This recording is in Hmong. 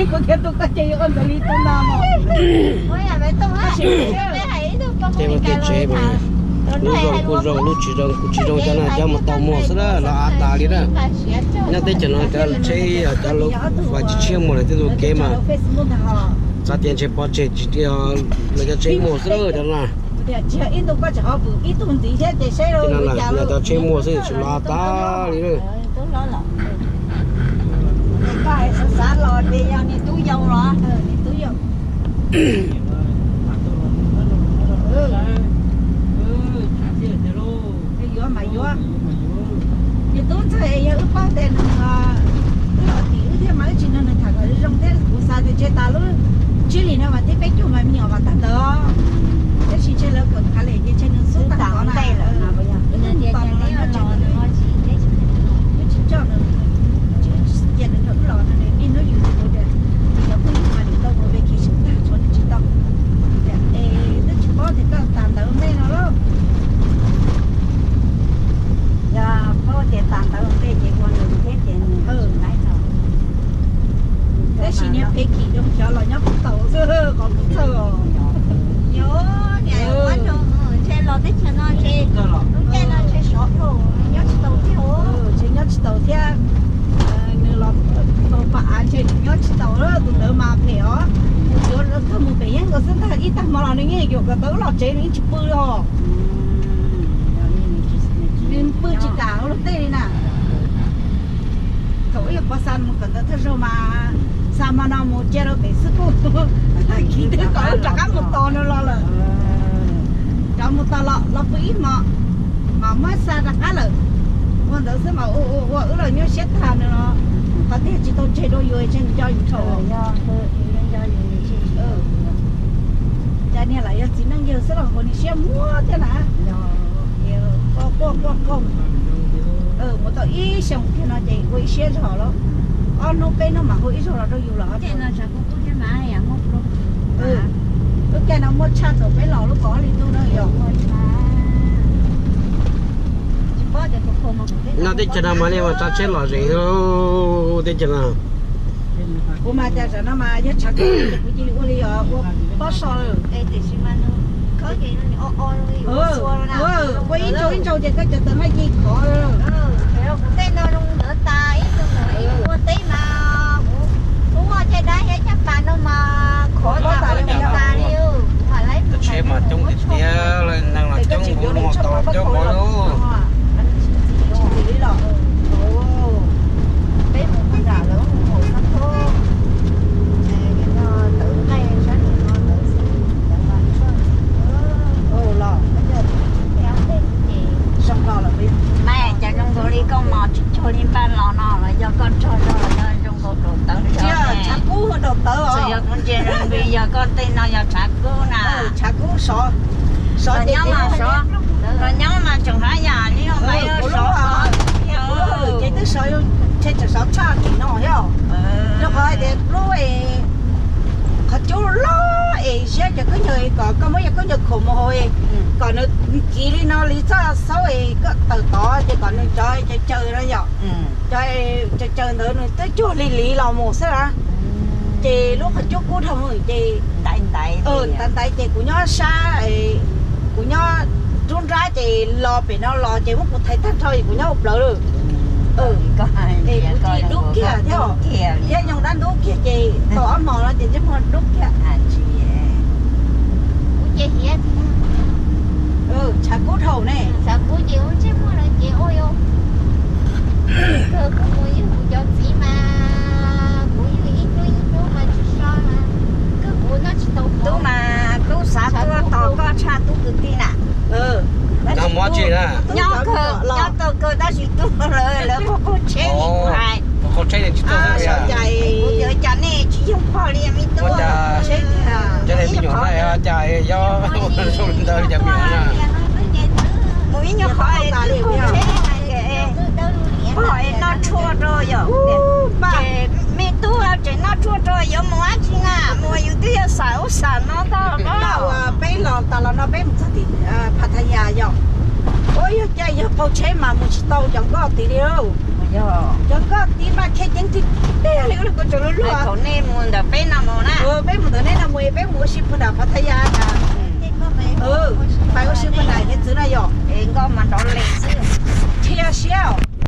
Kuv thiaj tuaj koj ces yuav ua ntawd li tub no. Ces ua ke tsev mas lub zoo kuj zoo, lub tsis zoo kuj tsis zoo, cov no cov mus tau muag xwb na, los av tas li na. Nyob teb chaws no cov tsheb cov lub vas tsis tshiab muag lawm thiaj tus kev mas. Xav tias ntshe pov tseg tsis, lawv cov tsheb muag xwb na cov no. Ces no na yog cov tsheb muag xwb, tsis los av tas li na. Xav los ces yog niag tub yau los. Yuav mas yuav. Niag tub ntxawg es yog wb paub tias nws, wb los tim wb thiab mas wb tsis nrog nws tham kom zoo thiab, kuv xav tias ntshe tas lub tsib hlis no mas thib peb caug mas me nyuam mas tag ntawd. Tab sis ntshe lawv kawm kav liam ces ntshe nws xub tag ntawd na. Wb twb mus tos nws los nyob tsev, wb tsis coj nws, cia nws nrog wb los no, niaj hnub yus tias kuv tias, ces cov phooj ywg mas nws tau ua vacation tag tshuav nws tsis tau. Es twb tsis paub tias koj tas ntawv ntej no lauj. Yog paub tias tas ntawv ntej ces ua nws thiab ces nws tsis laib tau. Tab sis niag phem kim zoo xyov los nyob kuv tau xwb qhov kuv txhawj os. Ntshe los teb chaws no ntshe lub caij no ntshe sov dhau, nyob tsis tau thiab. Ntshe nyob tsis tau thiab. Nws los tau pam av ntshe nws nyob tsis tau, tus ntawd mas phem os. Nws yuav kawg mus pem yeeb nkaus xwb ntag, ib tag hmo los nws yeej yuam kom tau wb los tsev, nws yeej tsis pw li os. Nws pw tsis kam ua luag tej li na. Thaum ub yog pov xa mus kawm ntawv thawj zaug mas xa hmo no mus cia rau pem xwb kuj, tag kis twb kom wb rov qab mus tos nws los lawm. Rov mus tos los los pw ib hmo, mas muab xa rov qab lawm. Ua ntawd xwb mas ua ua wb los nyuaj siab tag nws los, qhov tiag tsis tau tseg dua yus, tseg nco yus dhau. Cas niag lam yog txiv neej yawg xwb los ua nws siab muab thiab na. Quaj quaj quaj, mus tau ib xyoos kiag no ces ua ib siab zog lawm. Ob hnub peb hnub mam hu ib zaug los rau yus los. Lub caij no muaj tshaj thaum peb los lub kaum ob hlis ntuj no yog. No teb chaws no mas li mas tsav tsheb lom zem teb chaws no. Kuv mas cas tam no mas yog tshav kub ces kuv cia li ua li os, ua pob so lawm. Ua ib ntsau ib ntsau ces koj cov tawv nqaij ci khov lawm. Kuv tej no zoo ntawd tas ib tug mus ib ua teb mas kuv ua caj dab thiab caj pas no mas khov tas li. Tsheb mas coob tiag tiag, neeg los coob, kuv mus tau coob qhov lawm. Peb mus nram lawv mus haus txog thaub, tawv nqaij sab nraud no ntawd xwb, lawv mas tshua los zoo no lawm. Mas cas zoo nkaus li koj mos tsis cuag li npaj los no los yog koj nrog zog los yog zoo nkaus daus tawv. Tshav kub daus tawv os. Yog kuv ntsia zoo li yog koj tej no yog tshav kub na. Tshav kub sov, sov ces nyob mas tseem hab yam li mas yog sov. Ces twb sov, ntshe tseem sov tshaj tim no thiab. Rau qhov hais tias lub qhov cub loj es siab cov khaub ncaws kom koj muab cov khaub ncaws khuam mus hauv, kom nws kiv li no li txoj xaub es koj tawm tod ces kom nws cov caws caws no yom. Cov caws caws ntawd nws twb cuag li li los mus xwb na. Ces lub qhov cub kub dhau ces ntaiv ntaiv ces kuv nyob sab, kuv nyob rub nrab ces los pem no los ces muab kuv thaiv tag nrho es kuv nyob ua plawv lawm. Kuv tsis dub kiag thiab, thiab nyoog dab ntub kiag ces tau ob hmos no ces ntsej muag dub kiag. Tshav kub dhau ne. Tub mas tub xav tuaj tos koj tshaj tub kwv tij na. Nyob kawg, nyob tau kawg tab sis tub lawv qaug tsheb li kuv hais. Sov cas, kuv tias cas nej tsis yog pog li me tub. Mus ib nyuag qhov, mus ib nyuag qhov qaug tsheb, pog noj tshuaj rau yom. Ces me tub tseem noj tshuaj rau yuav mus dab tsi na, mus yus twb yog xam ub xam no tag. Peb los tas los no peb mus txog tim Pattaya yom. Ua yog caij yog qaug tsheb mas mus tsis tau cov nkoj tid li lauj. Yog, cov nkoj tiv mas khiav ceev tiag tiag li, ua li kuv tsaus lub luag. Thaum nej mus ntawm peb no mus na. Peb mus ntawm nej no mus, peb mus ua si puag nram Pattaya na.